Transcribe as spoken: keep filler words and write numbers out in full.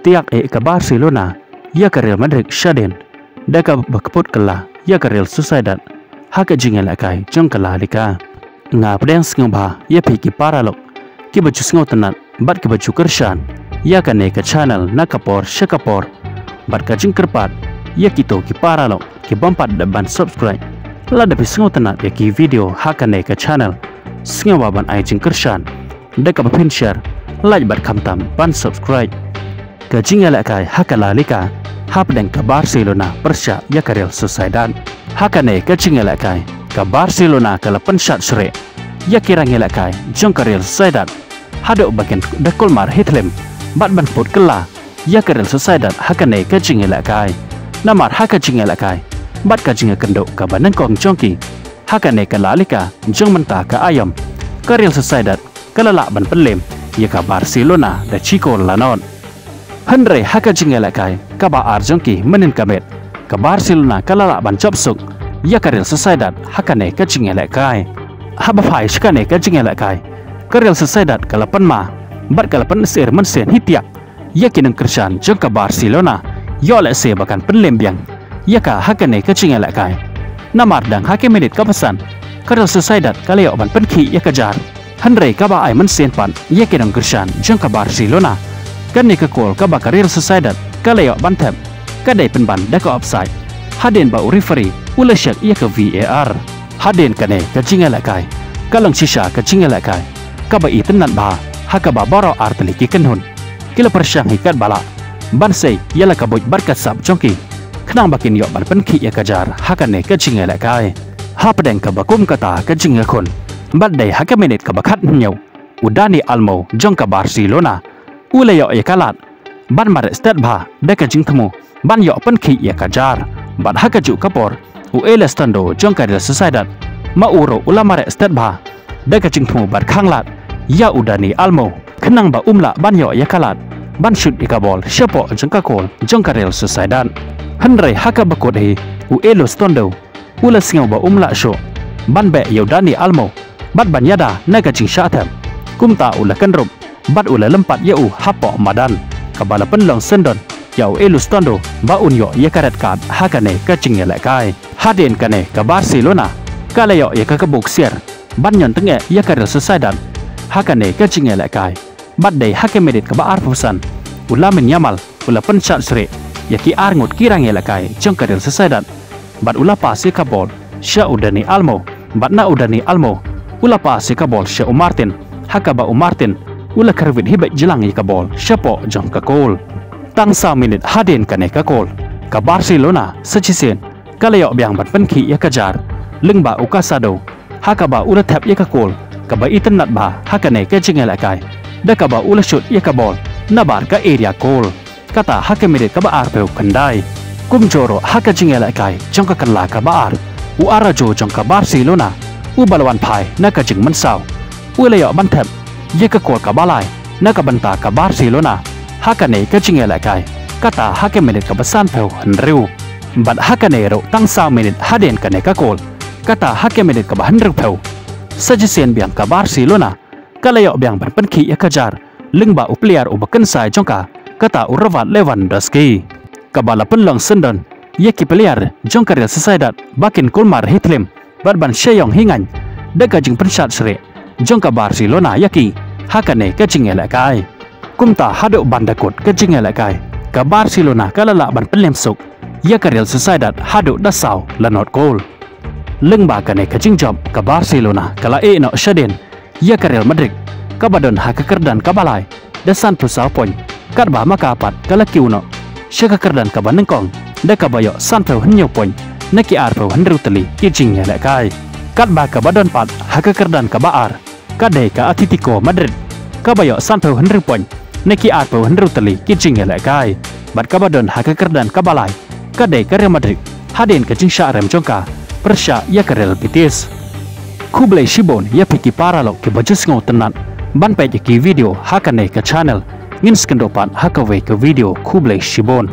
Tiak eh ka Barcelona ïa ka Real Madrid shadien da kaba kput kylla ïa ka Real Sociedad ha ka jingïalehkai jong ka La Liga. Nga pdiang sngewbha ïa phi ki paralok kiba ju sngewtynnat bad kiba ju kyrshan ïa kane ka channel na ka por sha ka por, bad ka jingkyrpad ïa kito ki paralok ki bym pat da ban subscribe. Lada phi sngewtynnat ïa ki video ha kane ka channel, sngewbha ban ai jingkyrshan da kaba phin share, like bad khamtam ban subscribe. Ka jingïalehkai ha ka La Liga hapdeng ka Barcelona pyrshah ïa ka Real Sociedad. Ha kane ka jingïalehkai, ka Barcelona ka la pynshad syrih ïa ki rangïalehkai jong ka Real Sociedad haduh ba kin da kulmar hi thlem bad ban put kylla ïa ka Real Sociedad ha kane ka jingïalehkai. Namar ha ka jingïalehkai bad ka jingïakynduh kaba nyngkong jong ki ha kane ka La Liga jong mynta ka aïom, ka Real Sociedad ka la lah ban pynlem ïa ka Barcelona da shi kol la nod. Hynrei ha ka jingïalehkai kaba ar jong ki mynnin ka miet, ka Barcelona ka la lah ban jop suk ïa ka Real Sociedad ha kane ka jingïalehkai. Haba phai sha kane ka jingïalehkai, ka Real Sociedad ka la pynma bad ka la pynsyier mynsiem hi tiak ïa ki nongkyrshan jong ka Barcelona, ïoh lehse ba kan pynlem biang ïa ka ha kane ka jingïalehkai. Namar dang ha ka minit kaba san, ka Real Sociedad ka la ïoh ban pynkhih ïa ka jar, hynrei kaba ai mynsiem pat ïa ki nongkyrshan jong ka Barcelona, kane ka kol kaba ka Real Sociedad ka la ïoh ban thep ka dei pynban da ka offside, hadien ba u referee u la check ïa ka V A R. Hadien kane ka jingïalehkai ka long shisha ka jingïalehkai kaba itynnat bha, ha kaba baroh artylli ki kynhun ki la pyrshang hi katba lah ban sei ïa la ka buit bad ka sap jong ki, khnang ba kin ïoh ban pynkhih ïa ka jar ha kane ka jingïalehkai. Hapdeng kaba kum kata ka jingïakhun, bad dei ha ka minit kaba khathynñiew, u Dani Olmo jong ka Barcelona u la ïoh ïa ka lad ban mareh stet bha da ka jingthmu ban ïoh pynkhih ïa ka jar. Bad ha kajuh ka por, u Elizondo jong ka Real Sociedad ma u ruh u la mareh stet bha da ka jingthmu bad khanglad ïa u Dani Olmo, khnang ba um lah ban ïoh ïa ka lad ban shut ïa ka bol shapoh jong ka kol jong ka Real Sociedad. Hynrei ha kaba kut hi, u Elizondo u la sngew ba um lah shuh ban beh ïa u Dani Olmo bad ban ïada na ka jingshah thep. Kumta u la kynrup bad u la lympat ïa u hapoh madan, kaba la pynlong syndon ïa u Elizondo ba un ïoh ïa ka red card ha kane ka jingïalehkai. Hadien kane ka Barcelona ka la ïoh ïa ka kabu ksiar ban ñion tyngeh ïa ka Real Sociedad ha kane ka jingïalehkai. Bad dei ha ka minit kaba arphew san, u Lamine Yamal u la pynshad syrih ïa ki arngut ki rangïalehkai jong ka Real Sociedad, bad u la pass ïa ka bol sha u Dani Olmo, bad na u Dani Olmo u la pass ïa ka bol sha u Martin, ha kaba u Martin u la khyrwit hi beit jlang ïa ka bol shapoh jong ka kol. Tang saw minit hadien kane ka kol, ka Barcelona sa shisien ka la ïoh biang ban pynkhih ïa ka jar lyngba u Casado, ha kaba u la thep ïa ka kol kaba itynnat bha ha kane ka jingïalehkai, da kaba u la shut ïa ka bol nabar ka area kol. Kata ha ka minit kaba arphew khyndai. Kumjuh ruh ha ka jingïalehkai jong ka kylla kaba ar, u Araujo jong ka Barcelona uba la wan phai na ka jingmynsaw u la ïoh ban thep ïa ka kol kaba lai na ka bynta ka Barcelona ha kane ka jingïalehkai, kata ha ka minit kaba sanphew hynriew. Bad ha kane ruh tang saw minit hadien kane ka kol, kata ha ka minit kaba hynriewphew, sa shisien biang ka Barcelona ka la ïoh biang ban pynkhih ïa ka jar lyngba u player uba kynsai jong ka, kata u Robert Lewandowski, kaba la pynlong syndon ïa ki player jong ka Real Sociedad ba kin kulmar hi thlem bad ban sha ïong hi ngaiñ da ka jingpynshad syrih jong ka Barcelona ïa ki ha kane ka jingïalehkai. Kumta haduh ban da kut ka jingïalehkai, ka Barcelona ka la lah ban pynlem suk ïa ka Real Sociedad haduh da saw la nod kol. Lyngba kane ka jingjop, ka Barcelona ka la ïeh noh shadien ïa ka Real Madrid, kaba don ha ka kyrdan kaba lai da sanphew saw point, katba ma ka pat ka la kiew noh sha ka kyrdan kaba nyngkong da kaba ïoh sanphew hynñiew point na ki arphew hynriew tylli ki jingïalehkai. Katba kaba don pat ha ka kyrdan kaba ar ka dei ka Atletico Madrid, kaba ïoh sanphew hynriew point na ki arphew hynriew tylli ki jingïalehkai. Bad kaba don ha ka kyrdan kaba lai ka dei ka Real Madrid, hadien ka jingshah rem jong ka pyrshah ïa ka Real Betis. Khublei shibun ïa phi ki paralok kiba ju sngewtynnat ban peit ïa ki video ha kane ka channel. Ngin sa ïakynduh pat ha kawei ka video. Khublei shibun.